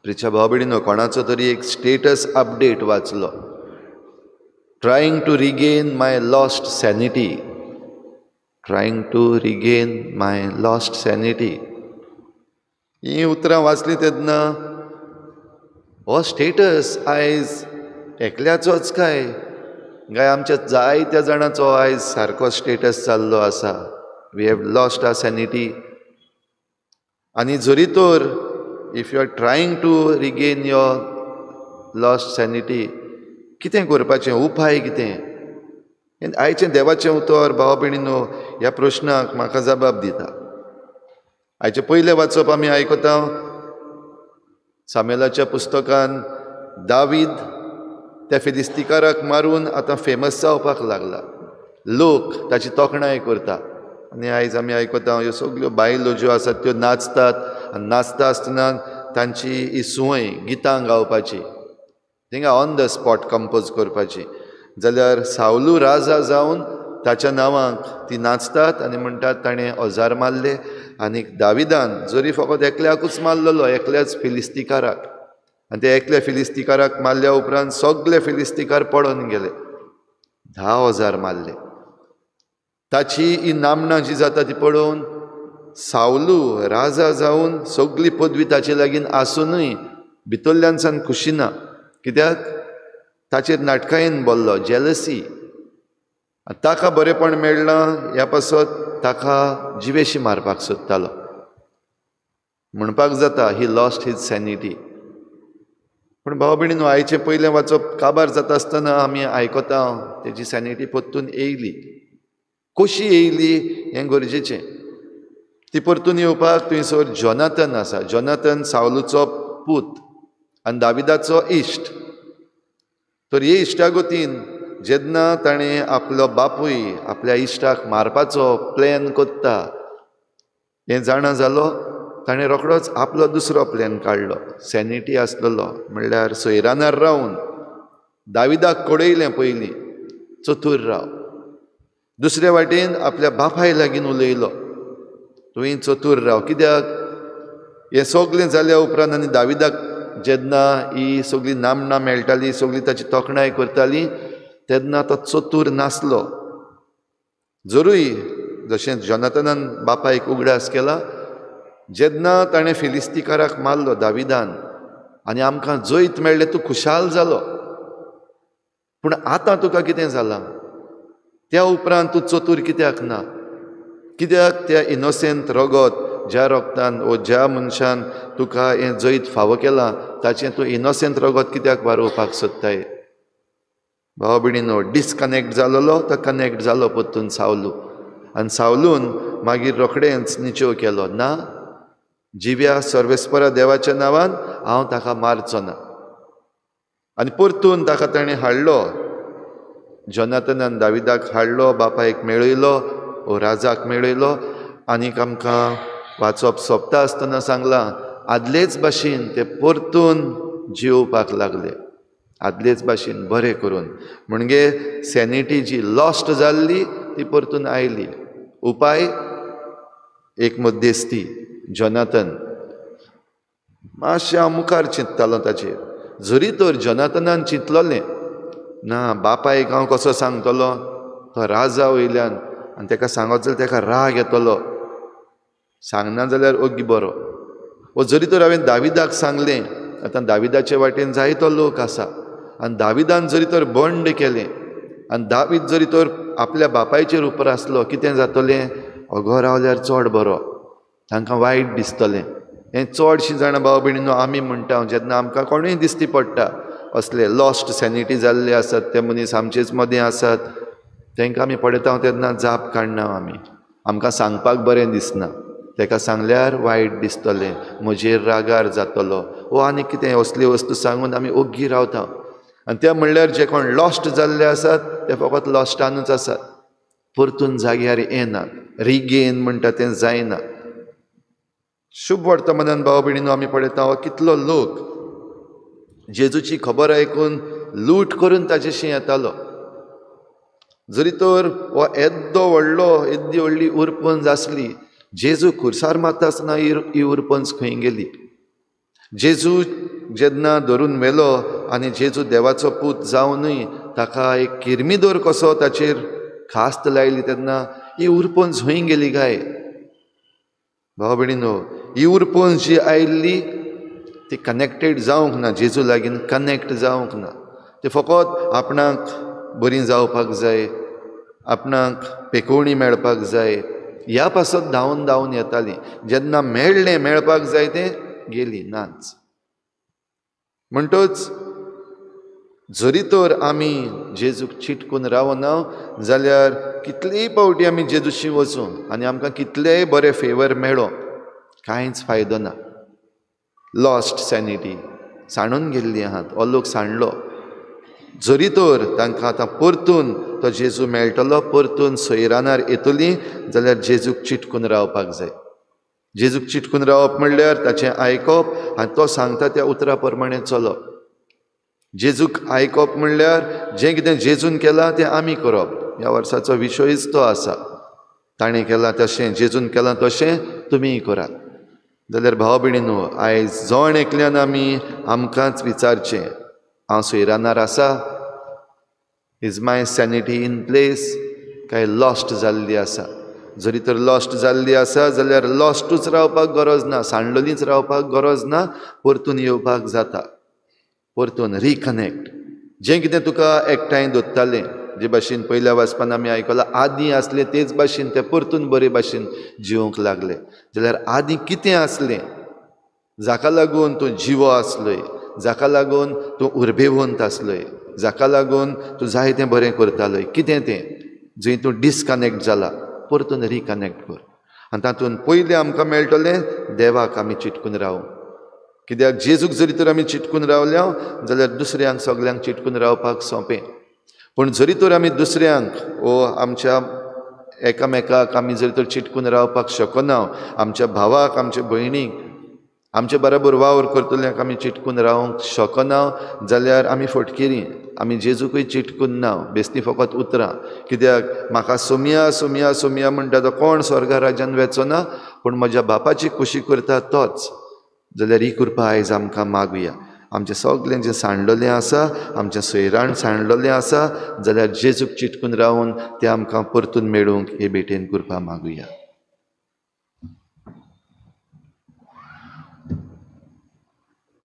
प्रिच्या भाव भयणीनो, कोणाचो तरी एक स्टेटस अपडेट वाचलो, trying to regain my lost sanity, trying to regain my lost sanity. हीं उतरां वाचलीं तेन्ना हो स्टेटस आयज एकल्याचोच काय काय आमच्या जायत्या जाणांचो आयज सारको स्टेटस जाल्लो आसा. We have lost our sanity. आनी जरी तर if you are trying to regain your lost sanity, कितें करपाचें, उपाय कितें? आयचें देवाचें उतर भाव भयणीनो ह्या प्रश्नाक म्हाका जबाब दिता. आयचें पयलें वाचप आमी आयकता सामेलाच्या पुस्तकान दावीद त्या फिलिस्तीकाराक मारून आतां फेमस जावपाक लागला, लोक ताची तोखणाय करता. आनी आयज आमी आयकता ह्यो सगल्यो बायलो ज्यो आसात त्यो नाचतात आनी नाचता आसतना तांची ही संवय गितां गावपाची, थिंगा ऑन the spot compose करपाची. जाल्यार सावलू राजा जावन ताच्या नांवाक ती नाचतात आनी म्हणटात ताणें 1000 मारले. आनी दाविदान जरी फकत एकल्याकूच मारलेलो, एकल्याच फिलिस्तीकाराक, आनी त्या एकल्या फिलिस्तीकाराक मारल्या उपरांत सगले फिलिस्तीकार पडोन गेले, 10,000 मारले. ताची ही नामना जी जाता ती पळोवन सावलू राजा जावन सगली पदवी ताचे लागीं आसुनूय भितरल्यान सान खुशी ना. कित्याक? ताचेर नाटकायेन बोल्लो, जेलसी. ताका बरेंपण मेळ्ळां ह्या पासत ताका जिवेशी मारपाक सोदतालो. म्हणपाक जाता ही लॉस्ट his sanity. पूण भाव भयणीनो, आयचें पयलें वाचप काबार जाता आसतना आमी आयकता तेजी सॅनिटी परतून येयली. कशी येयली हें गरजेचें. ती परतून येवपाक थंयसर जोनाथन आसा. जोनाथन सावलूचो पूत आनी दाविदाचो इश्ट. तर हे इश्टागतीन जेन्ना ताणें आपलो बापूय आपल्या इश्टाक मारपाचो प्लॅन करता हें जाणा जालो, ताणें रोखडोच आपलो दुसरो प्लॅन काडलो. सॅनिटी आसलेलो म्हणल्यार सोयरानार रावन दाविदाक कळयलें पयलीं चतूर राव. दुसरे वाटेन आपल्या बापाय लागीं उलयलो, तुवें चतूर राव. कित्याक? हें सगलें जाल्या उपरांत आनी दाविदाक जेन्ना ही सगळी नामना मेळटाली, सगळी ताची तोखणाय करताली, तेन्ना तो चतूर नासलो. जरूय जशें जोनाथनान बापायक उगडास केला, जेन्ना ताणें फिलिस्तीकाराक मारलो दाविदान आनी आमकां जैत मेळ्ळें, तूं खुशाल जालो, पूण आतां तुका कितें जालां? त्या उपरांत तूं चतूर कित्याक ना? कित्याक त्या इनोसेंट रगत, ज्या रोगतान वो ज्या मनशान तुका हें जैत फावो केलां ताचें तूं इनोसेंट रगत कित्याक वारोवपाक सोदताय? भाव भयणीनो, डिसकनेक्ट जालोलो तो कनेक्ट जालो परतून सावलू. आनी सावलून मागीर रोखडेंच निचेव केलो, ना जिव्या सर्वेस्परा देवाच्या नांवान हांव ताका मारचो ना. आनी परतून ताका ताणें हाडलो, जोनाथनान दाविदाक हाडलो, बापायक मेळयलो, ओ राजाक मेळयलो. आनीक आमकां वाचप सोंपता आसतना सांगलां आदलेच भाशेन ते परतून जियोवपाक लागले, आदलेच भाशेन बरें करून. म्हणजे सॅनिटी जी लॉस्ट जाल्ली ती परतून आयली. उपाय एक मध्यस्थी जोनाथन. मातशें हांव मुखार चिंततालो ताचेर. जरी तर जोनाथनान चिंतलोलें ना बापायक हांव कसो सांगतलो, तो राजा वयल्यान आनी ताका सांगत जाल्यार ताका राग येतलो, सांगना जाल्यार ओगी बरो. वो जरी तर हांवें दाविदाक सांगलें, आतां दाविदाचे वाटेन जायतो लोक आसा आनी दाविदान जरी तर बंड केलें आनी दावीद जरी तर आपल्या बापायचेर उपरासलो, कितें जातलें? अगो रावल्यार चड बरो, तांकां वायट दिसतलें. हें चडशीं जाणां भाव भयणीनो आमी म्हणटा जेन्ना आमकां कोणूय दिसती पडटा असले लॉस्ट सॅनिटी जाल्ले आसात ते मनीस आमचेच मदें आसात, तांकां आमी पळयता तेन्ना जाप काडना आमी, आमकां सांगपाक बरें दिसना, ताका सांगल्यार वायट दिसतलें, म्हजेर रागार जातलो वो आनी कितें असली वस्तू सांगून आमी ओग्गी रावता. आनी ते म्हणल्यार जे कोण लॉस्ट जाल्ले आसात ते फकत लॉस्टानूच आसात, परतून जाग्यार येनात, रिगेन म्हणटा तें जायना. शुभ वर्तमानान भाव भयणीनो आमी पळयता कितलो लोक जेजूची खबर आयकून लूट करून ताजेशी येतालो. जरी तर हो येद्दो व्हडलो, येद्दी व्हडली उरपंज आसली, जेजू खुर्सार मारता आसतना ही उरपंज खंय गेली? जेजू जेन्ना धरून व्हेलो आनी जेजू देवाचो पूत जावनूय ताका एक किर्मिदोर कसो ताचेर खास्त लायली तेन्ना ही उरपंज खंय गेली काय? भाव भयणीनो, ही उरपंज जी आयिल्ली ती कनेक्टेड जावंक ना, जेजू लागीं कनेक्ट जावंक ना. ते फकत आपणाक बरी जावपाक जाय, आपणाक पेकोवणी मेळपाक जाय ह्या पासत धांवन धांवन येताली. जेन्ना मेळ्ळें मेळपाक जाय तें गेली नाच. म्हणटच जरी तर आमी जेजूक चिटकून रावना जाल्यार कितलेय पावटी आमी जेजूशी वचूं आनी आमकां कितलेय बरे फेवर मेळो, कांयच फायदो ना. लॉस्ट सॅनिटी, सांडून गेल्ली आहात. हो लोक सांडलो. जरी तर तांकां आतां परतून तो जेजू मेळटलो, परतून सैरानार येतली जाल्यार जेजूक चिटकून रावपाक जाय. जेजूक चिटकून रावप म्हणल्यार ताचें आयकप आनी तो सांगता त्या उतरा प्रमाणें चलप. जेजूक आयकप म्हणल्यार जें कितें जेजून केलां तें आमी करप. ह्या वर्साचो विशयूच तो आसा, ताणें केलां तशें, जेजून केलां तशें तुमीय करात. जाल्यार भाव भयणीनो, आयज जण एकल्यान आमी आमकांच विचारचें, हांव सैरानार आसा? Is my sanity in place? काय लॉस्ट जाल्ली आसा? जरी तर लॉस्ट जाल्ली आसा जाल्यार लॉस्टूच रावपाक गरज ना, सांडलेलीच रावपाक गरज ना, परतून येवपाक जाता. परतून रिकनेक्ट. जें कितें तुका एकठांय दवरतालें, जे भाशेन पयल्या वाचपान आमी आयकलां, आदीं आसलें तेच भाशेन ते परतून बरे भाशेन जिवंक लागले. जाल्यार आदीं कितें आसलें जाका लागून तूं जिवो आसलोय, जाका लागून तूं उर्बेवंत आसलोय, जाका लागून तूं जायतें बरें करतालोय, कितें तें जंय तूं डिसकनेक्ट जाला, परतून रिकनेक्ट कर. आनी तातूंत पयलें आमकां मेळटलें देवाक आमी चिटकून रावूं. कित्याक जेजूक जरी तर आमी चिटकून रावल्या जाल्यार दुसऱ्यांक सगल्यांक चिटकून रावपाक सोंपें. पूण जरी तर आमी दुसऱ्यांक वो आमच्या एकामेकाक आमी जरी तर चिटकून रावपाक शकना, आमच्या भावाक, आमच्या भयणीक, आमचे बराबर वावर करतल्यांक आमी चिटकून रावंक शकना जाल्यार आमी फटकिरी. आमी जेजूकूय चिटकून ना, बेस्ती फकत उतरां. कित्याक म्हाका सोमया सोमया सोमया म्हणटा तो कोण स्वर्गा राज्यान वेचो ना, पूण म्हज्या बापाची खुशी करता तोच. जाल्यार ही कृपा आयज आमकां मागुया. आमचें सगळें जें सांडलेलें आसा, आमचें सैराण सांडलेलें आसा, जाल्यार जेजूक चिटकून रावून तें आमकां परतून मेळूंक हे भेटेन कृपा मागुया.